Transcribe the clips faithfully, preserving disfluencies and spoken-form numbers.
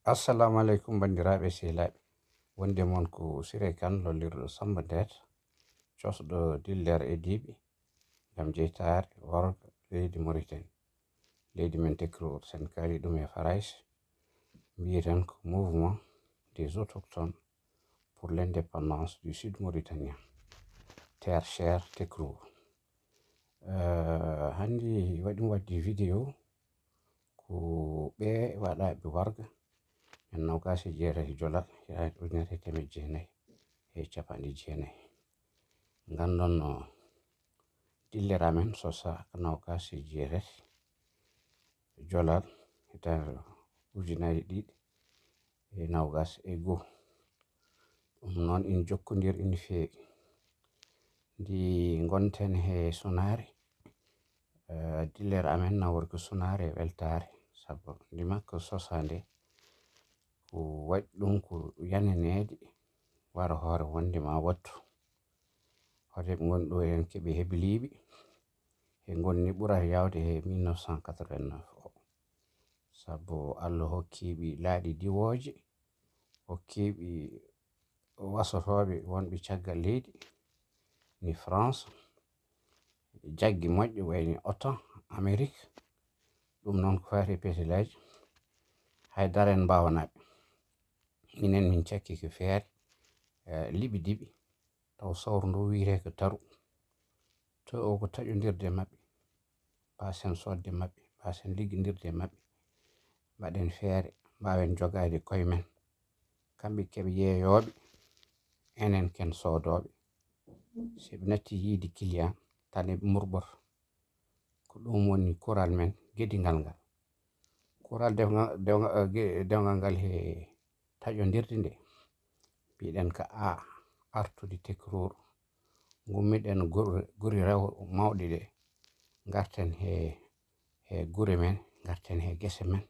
Assalamu aleykum, banndiraaɓe sehilaaɓe. Wonde mon ko Siré Kane, lollirɗo Samba Ndeet, cosɗo diller e diiɓi ngam jeytaare worgo leydi Mauritanie. Leydi men Tekrour, sen kaali ɗum e Farayse, mbiyeten ko Mouvement des Autochtones pour l'Indépendance du Sud Mauritanien, Terre Chère Tekrour. Eh, hanndi waɗi mo waɗde vidéo ko ɓe waɗaaɓe warga en nogas e jeetati Jolal, hitaande ujunere e teemedde jeenayi e capanɗe jeenayi. Nganndon no diller amen sosa ko nogas e jeetati Jolal, hitaande ujunaaji ɗiɗi e nogas e goo. Ɗum noon, ina jokkondir ina feewi. Ndi ngonten he sunaare, eh, diller amen nawori ko sunaare e weltaare, sabu ndi makko sosaande ko waɗi ɗum ko yananeede wara hoore wonde ma wattu. Hoto ɓe ngonɗo en keɓe hebiliiɓe, he ngonni ɓurata yaawde he mille neuf cent quatre-vingt-neuf o. Sabu Allah hokkiiɓe laaɗi diwooje, hokkiiɓe wasotooɓe wonɓe caggal leydi, ni France, jaggi moƴƴo wayni OTAN, Amérique. Ɗum noon ko faati e petelaaji, hay dara en mbaawanaaɓe. Minen min cakkii ko feere, eh, liɓi diɓi, taw sawru ndu wiyetee ko taru. To o ko taƴondirde maɓɓe, mbaasen soodde maɓɓe, mbaasen liggondirde maɓɓe, mbaɗen feere, mbaawen jogaade koye men. Kamɓe keɓe yeeyooɓe, enen ken soodooɓe. Si ɓe natti yiide client, tan eɓe murɓoto. Ko ɗum woni kural men gedingal ngal. Kural dewgal, dewgal, eh, ge-, dewgal ngal he taƴondirde nde, mbiɗen ko a artude Tekrour, ngummiɗen gure, gure rewo mawɗe ɗe, ngarten he, he gure men, ngarten he gese men,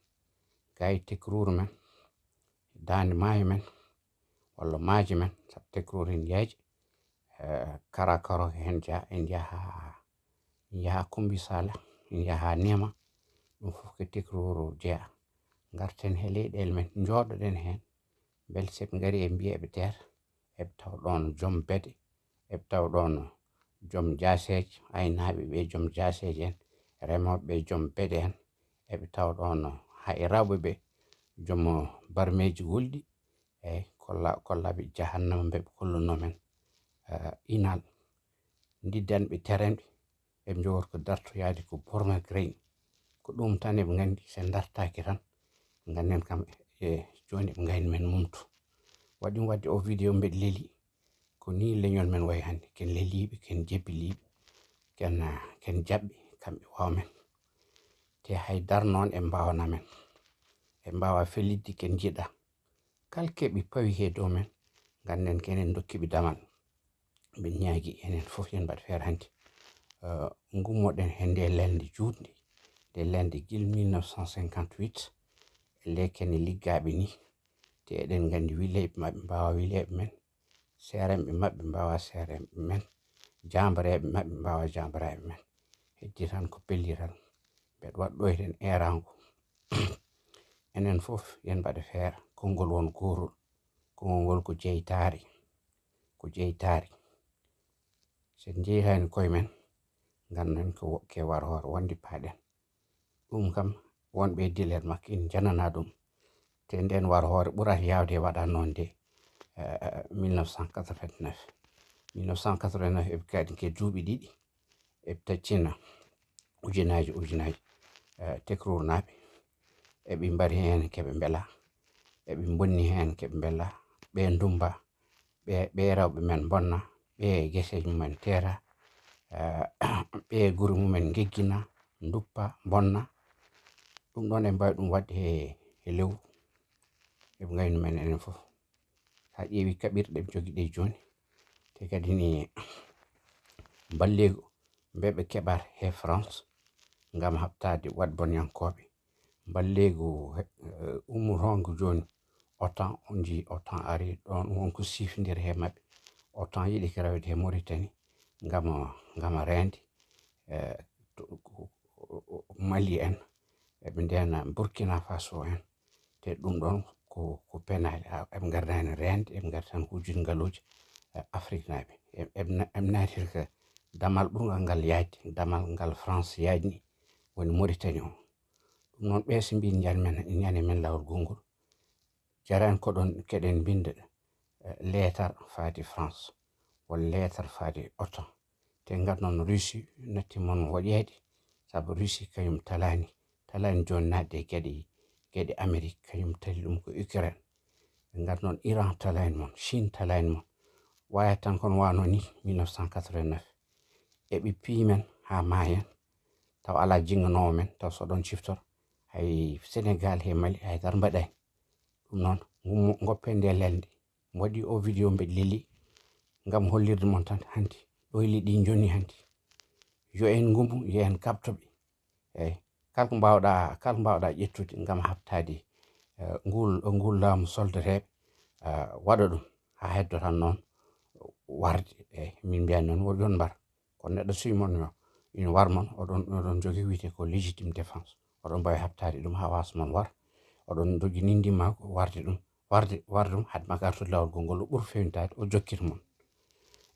gaay Tekrour men, daande maayo men, walla maaje men, sabu Tekrour ina yaaji, eh, Karakaro en ja-, en njaha, en njaha Kumbi Sala, en njaha Nema, ɗum fof ko Tekrour jeyaa. Ngarten he leyɗeele men, njooɗoɗen heen, mbele so ɓe ngari e mbiya eɓe teer, eɓe taw ɗoon joom beɗe, eɓe taw ɗoon joom jaaseeje, aynaaɓe ɓe joom jaaseeje en, remooɓe ɓe joom beɗe en, eɓe taw ɗoon hay rewɓe ɓe joom barmeeji gulɗi, eyi, kolla-, kollaaɓe jahannama mbe ɓe kollunoo men, eh, inal, ndiddanɓe terenɓe, eɓe njogori ko dartoyaade ko pornogrey. Ko ɗum tan eɓe nganndi, so en dartaaki tan, ngannden kam e jooni eɓe ngayni men mumtu. Waɗi ɗum waɗde o vidéo mbeɗa leli, ko nii leñol men wayi hannde, ken leliiɓe, ken jebbiliiɓe, ken, ah, ken jaɓɓe, kamɓe waawa men. Te hay dara noon eɓe mbaawanaa men. Eɓe mbaawa fellitde ken njiɗa. Kala keɓe pawi he dow men, ngannden ko enen ndokkiiɓe damal. Mbeɗa ñaagii enen fof yo en mbaɗ feere hannde. Eh, ngummoɗen he nde lelnde juutnde, nde lelnde gila mille neuf cent cinquante-huit, e le ken liggaaɓe nii. Te eɗen nganndi wileeɓe maɓɓe mbaawa wileeɓe men, seeremɓe maɓɓe mbaawa seeremɓe men, jaambareeɓe maɓɓe mbaawa jaambareeɓe men. Heddi tan ko pellital. Mbeɗa waɗɗoyten eeraango. Enen fof yo en mbaɗ feere, konngol won gootol. Konngol ngol ko jeytaare, ko jeytaare. So en njeytaani koye men, ngannden ko wo-, ke war hoore wonde paaɗen. Ɗum kam, wonɓe e diller makko ina njananaa ɗum. Te ndeen war hoore ɓurata yaawde e waɗa noon de, eh, mille neuf cent quatre-vingt-neuf. Mille neuf cent quatre-vingt-neuf eɓe kadi ke duuɓi ɗiɗi, eɓe taccina ujunaaji, ujunaaji, eh, Tekrournaaɓe. Eɓe mbari heen keɓe mbela, eɓe mbonni heen keɓe mbela, ɓe ndumba, ɓe, ɓe rewɓe men mbonna, ɓe geseeji mumen teera, eh, ɓe gure mumen ngeggina, nduppa, mbonna. Ɗum ɗoon en mbaawi ɗum waɗde he, he lewru. Eɓe ngayni men enen fof. So a ƴeewi kaɓirɗe ɓe njogii ɗe jooni, te kadi ni mballeego mbe ɓe keɓata he France ngam haɓtaade waɗbonyankooɓe. Mballeego, eh, ummotoongo jooni, OTAN, on njii OTAN ari ɗoon, won ko siifindiri he maɓɓe. OTAN yiɗi ko rewde he Mauritanie ngam, ngam reende, eh, to, ko, Mali en, eɓe ndeena Burkina Faso en. Te ɗum ɗoon ko ko penaali. Eɓe ngardaani reende, eɓe ngartan hujjude ngaluuji Afrique naaɓe. Eɓe naatirka damal ɓurngal ngal yaajde, damal ngal France yaajni, woni Mauritanie o. Ɗum noon ɓe so mbii ñande men ñande men laawol gongol, jarani ko ɗon keɗen mbinda leetar faade France, walla leetar faade otan. Te ngat noon Russie natti mon woƴeede, sabu Russie kañum talaani, talaani jooni naatde e geɗe geɗe Amérique, kañum tali ɗum ko Ukraine. Ɓe ngat noon Iran talaani mon, Chine talaani mon. Waya tan kono wano ni mille neuf cent quatre-vingt-neuf. Eɓe piyi men haa maayen, taw alaa jinnganoowo men, taw so ɗon ciftor, hay Sénégal he Mali hay dara mbaɗaani. Ɗum noon, ngoppen nde lelnde. Mi waɗi o vidéo mbeɗa leli ngam hollirde mon tan hanti ɗo e leɗɗi jonni hanti. Yo en ngumu, yo en kaɓto ɓe. Eyi, kala ko mbaawɗa, kala ko mbaawɗa ƴettude ngam haɓtaade ngul ngul laamu soldareeɓe, waɗa ɗum haa heddo tan noon warde. Eyi, min mbiyan noon woɗi on mbar. Kono neɗɗo suy mon yo ina war mon, oɗon oɗon jogii wiyetee ko légitime défense. Oɗon mbaawi haɓtaade ɗum haa waasa mon war. Oɗon jogii nindi makko warde ɗum, warde warde ɗum haade makko artude laawol gongol o ɓuri feewnitaade o jokkita mon.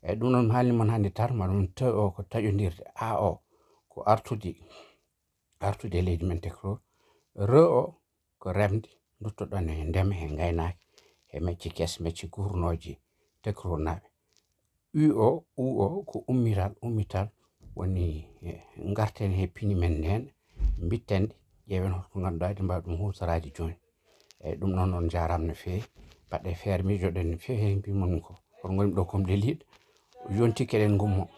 Eyi, ɗum noon mi haalni mon hannde tar ma ɗum te o ko taƴondirde, a o ko artude artude e leydi men tekro, re o ko remde nduttoɗon e ndema e ngaynaaka e mecce kese mecce gurnooje tekro naaɓe. U o u o ko ummital ummital woni ngarten he pini men nden, mbitten ɗe, ƴeewen holko ngannduɗaa ɗi mbaawi ɗum huutoraade jooni. Eyi, ɗum noon on njaaraama no feewi. Mbaɗɗe feere miijoɗen no feewi he mbi mon ko hoto ngonmi ɗo kom deliiɗo yonti keɗen ngummo.